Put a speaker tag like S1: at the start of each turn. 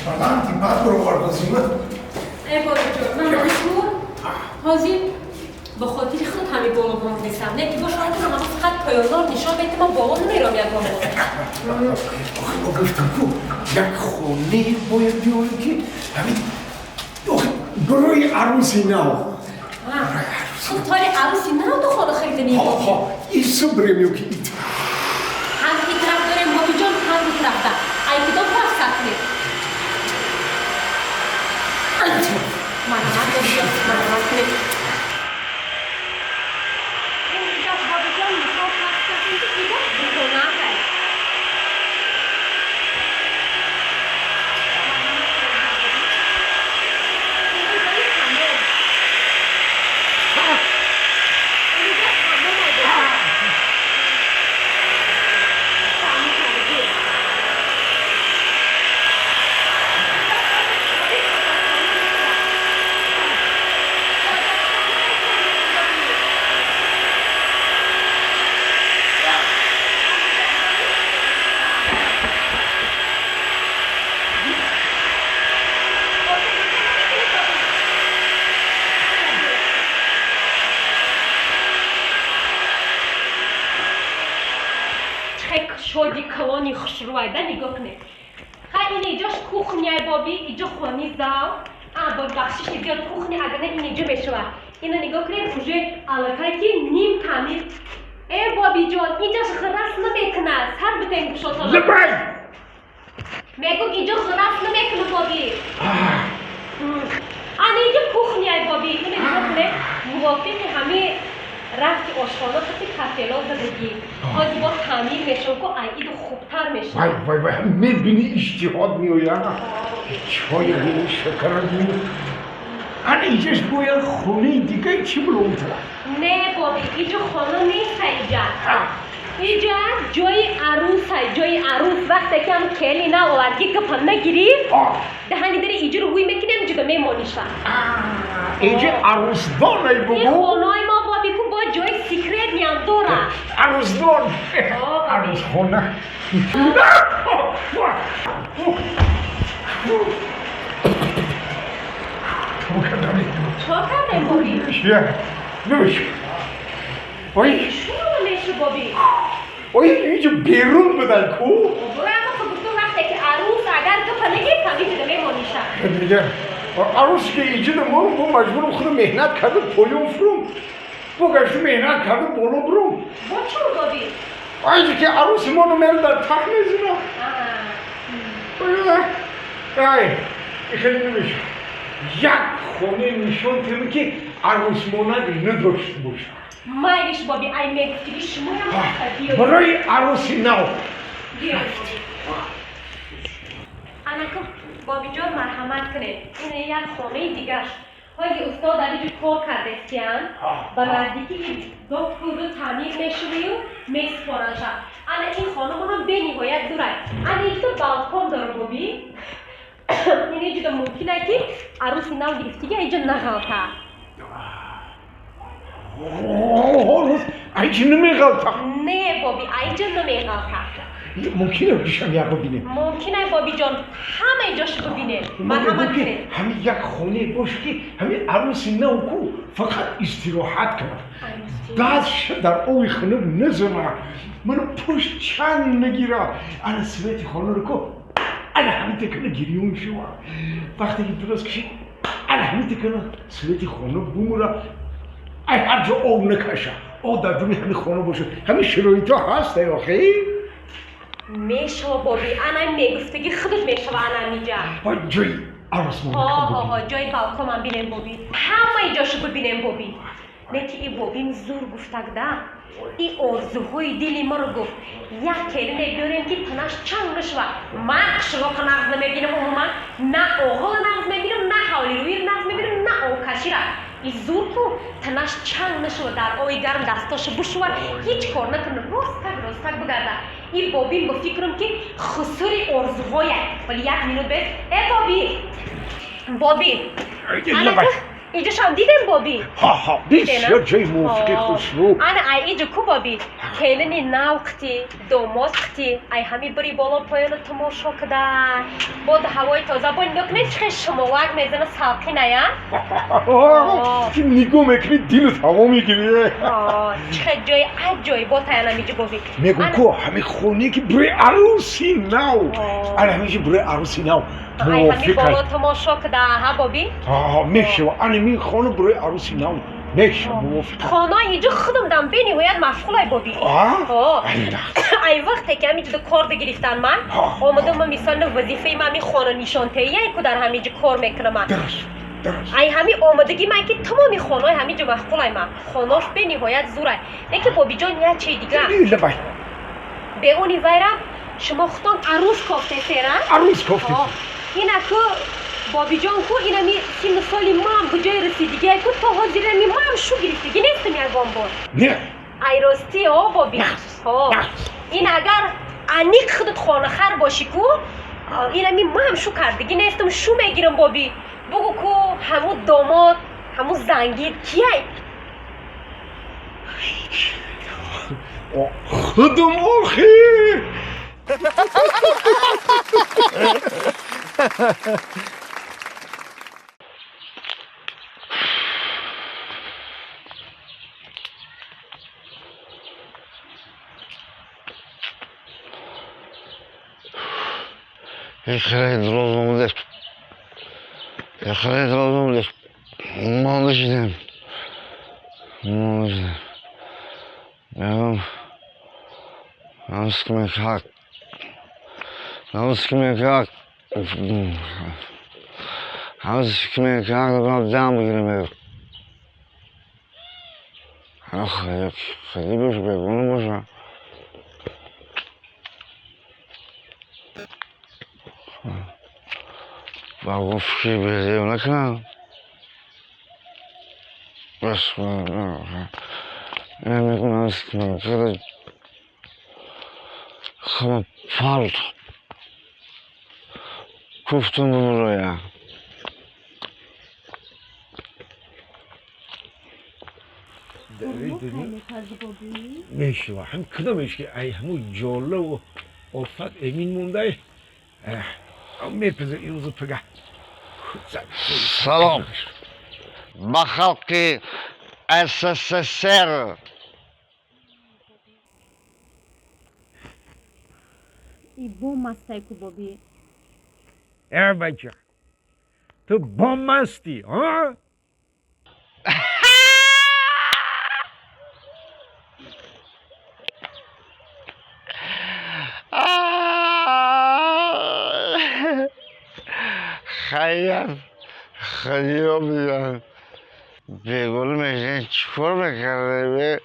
S1: Баланди бад баровардозима.
S2: Э, бобиҷон, ман ту ҳозир ба хотири худ ҳами боло бурдесам. Не ки бошад, ҳама фақат поёнор нишон медиҳам, ман боло намерам ягон бор.
S1: Охи, мо гуфтам ку, як хоне бояд биёрем, ки ҳамин, охи, барои арӯси нав.
S2: Хуб, толи арӯси нав ду хона харидани.
S1: Ҳо, ҳо, ису бирем ё ки ит?
S2: Ҳам и тараф дорем, бобиҷон, ҳам ду тарафта. Ай кудом тараф сар кунем? Марҳамат, бобиҷон, марҳамат кунед. Ин иҷош, бобиҷон, мисол фарз кардем, ки иҷош дукона ҳай. Инҷо ҷои ҳамом. Инҷо ҳамом ай, бобиҷон. Таъмир кардагӣ. Чхек шоди калони хушрӯайда, нигоҳ кунед. Хай, ин иҷош кухняй, боби, иҷо хони зал. А, бо бахшиши зиёд, кухня агар не, ин иҷо мешавад. Ина нигоҳ кунед, уже аллакай ки ним таъмир. Э, бобиҷон, иҷош ғирас намекунад, сар битен гӯшотона.
S1: Лабай!
S2: Мегум, иҷо ғирас намекунад, боби. Ана иҷо кухняй, боби. Ина нигоҳ кунед, мувофиқи ҳамин рафти ошхона қати кафело задагӣ. Ҳозир бо таъмир мешавад ку, ай иду хубтар мешавад.
S1: Вай, вай, вай, мебини, иштиҳод меояд, чоя бини, шакара бини. Ана иҷаш бояд хонаи дигаи чӣ було он тараф?
S2: Не, боби, иҷо хона неста иҷа. Иҷа ҷои арӯсай, ҷои арӯс. Вақте ки ҳам кели на овардги, гапа нагирифт, даҳани дари иҷоро ҳуй мекунем, ҷудо мемониша.
S1: Иҷа арӯсдонай.
S2: Ин
S1: Бугу.
S2: хонаи мо, боби, ку бо ҷои секретный ам дорад.
S1: Арӯсдон, арӯсхона.
S2: Чо кардем, боби?
S1: Нӯш, ой!
S2: Шуро намешу, боби.
S1: Ой, иҷа берун будай ку.
S2: Бурамо, ку гуфтум, вақте ки арӯс агар гапа нагирифт, ҳами ҷудо мемониша.
S1: Дига арӯс ки иҷида, мо маҷбурам худ меҳнат карда поён фурум, бо гашту меҳнат карда боло бурум.
S2: Бо чо, боби?
S1: Айҷа ки арӯси моно мера дар тах мезина. Ай, хеле намеша. Як хоне нишон тем, ки арӯсмонак надошт боша.
S2: Майлиш, боби, ай мегуфтиги шумоям.
S1: Барои арӯси нав.
S2: Анаку, бобиҷон, марҳамат кунед. Ин як хонаи дигаш. Ҳози устод дар иҷо кор кардестиян, ба наздикии докуду таъмир мешавию месупоранша. Ана ин хонамонам бениҳоят дурай. Ана иҷо балкон дора, боби. Ин иҷода мумкин ай, ки арӯси нав гирифтиги иҷо нағалта.
S1: Айҷи намеғалта?
S2: Не, боби, айҷо намеғалта.
S1: Мумкин бишам як бибинем?
S2: Мумкин ай, бобиҷон, ҳамаи ҷошо бибинед, марҳамат кунед.
S1: Ҳамин як хоне бош, ки ҳамин арӯси нав ку фақат истироҳат кунад, дастша дар оби хунук назана, ману пушт чанг нагира. Ана свети хонаро ку, ана ҳамин текана гирён шува, вақте ки дурост кишид, ана ҳамин текана свети хона бумура, ай ҳар ҷо об накаша, об дар дуни ҳамин хона бошад. Ҳамин шароитҳо ҳаст, ай охи?
S2: Мешава, боби, ана мегуфтаги худат мешава, ана миҷа.
S1: Ҷои арӯсмон.
S2: Ҳо, ҷои балконам бинем, боби, ҳамаи ҷошо бибинем, боби. Не ки и бобим зур гуфтагда, и орзуҳои дили маро гуфт. Як келине биёрем, ки танаш чанг нашава. Ман қишлоқа нағз намебинам умуман, на оғола нағз мебинам, на ҳавлирӯиро нағз мебинам, на окашира. И зур ку танаш чанг нашава, дар ои гарм дастоша бушува, ҳеҷ кор накунад, ростак ростак бигарда. И бобим ба фикрам, ки хусури орзуҳоя. Вале як минут бес. Э, боби, боби. Иҷошам дидем, боби?
S1: Ҳа, бисёр ҷои мувофиқи, хушрӯ.
S2: Ана ай иҷо ку, боби, келини нав қити, домод қити, ай ҳами бири боло поёна тамошо када, бод ҳавои тоза бо нигоҳ кунед, чӣ хел шумолак мезана, салқиная.
S1: Ки нигоҳ мекунӣ, дилат ҳаво мегирӣ.
S2: Чӣ хел ҷои аҷоибот аян ҳамиҷо, боби.
S1: Мегум ку, ҳами хоне ки бирӯи арӯси нав, ана ҳамиҷо бирӯи арӯси нав
S2: Ай ҳами боло тамошо када, ҳа, боби?
S1: Мешава, ана мин хона бирӯи арӯси нав мешава, мувофиқ.
S2: Хона иҷо худам дам бениҳоят машғулай, боби. Ай вақте ки ҳамиҷода кор бигирифтан, ман омадам, ма мисол вазифаи ман ҳами хона нишонтаия ку, дар ҳамиҷо кор мекунам ман. Ай ҳами омадагӣ ман ки тамоми хонаҳои ҳамиҷо маъқулай ман, хонош бениҳоят зурай. Лекин, бобиҷон, як чизи дигар, беуни вайрам шумо худтон арӯз кофтесера.
S1: Арӯз кофтес.
S2: Ина ку, бобиҷон, ку инами синну соли ман ба ҷои расидигия ку, то ҳозирами ман шу гирифтагӣ нестам ягон бор.
S1: Не.
S2: Ай ростӣ, о, боби, ин агар аниқ худат хонахар бошӣ ку, инами ман шу кардагӣ нестам, шу мегирам, боби. Бугу ку, ҳамун домод, ҳамун зангир кияй?
S1: Худум охир.
S3: Хеле дроз омадеш, хеле дроз омадеш, монда шидем, монда шидем. Мегум, намскмекак, намскмекак, ҳамскмекак, дам бигирем. Хеле бош, бегона боша. Ба гуфт, ки безеб накунам. Бас мегӯям, хама парт куфтум бубуроя.
S1: Мешава, ҳам кадомеш ки ай ҳамун ҷолаву офат эмин мондай, мепаза имрӯзу пага.
S3: Салом ба халқи СССР.
S2: И бомастай ку, боби.
S1: Э, бача, ту бомастӣ, а?
S3: Хайям хадиё бидам, бегон мешин, чӣ кор мекардем?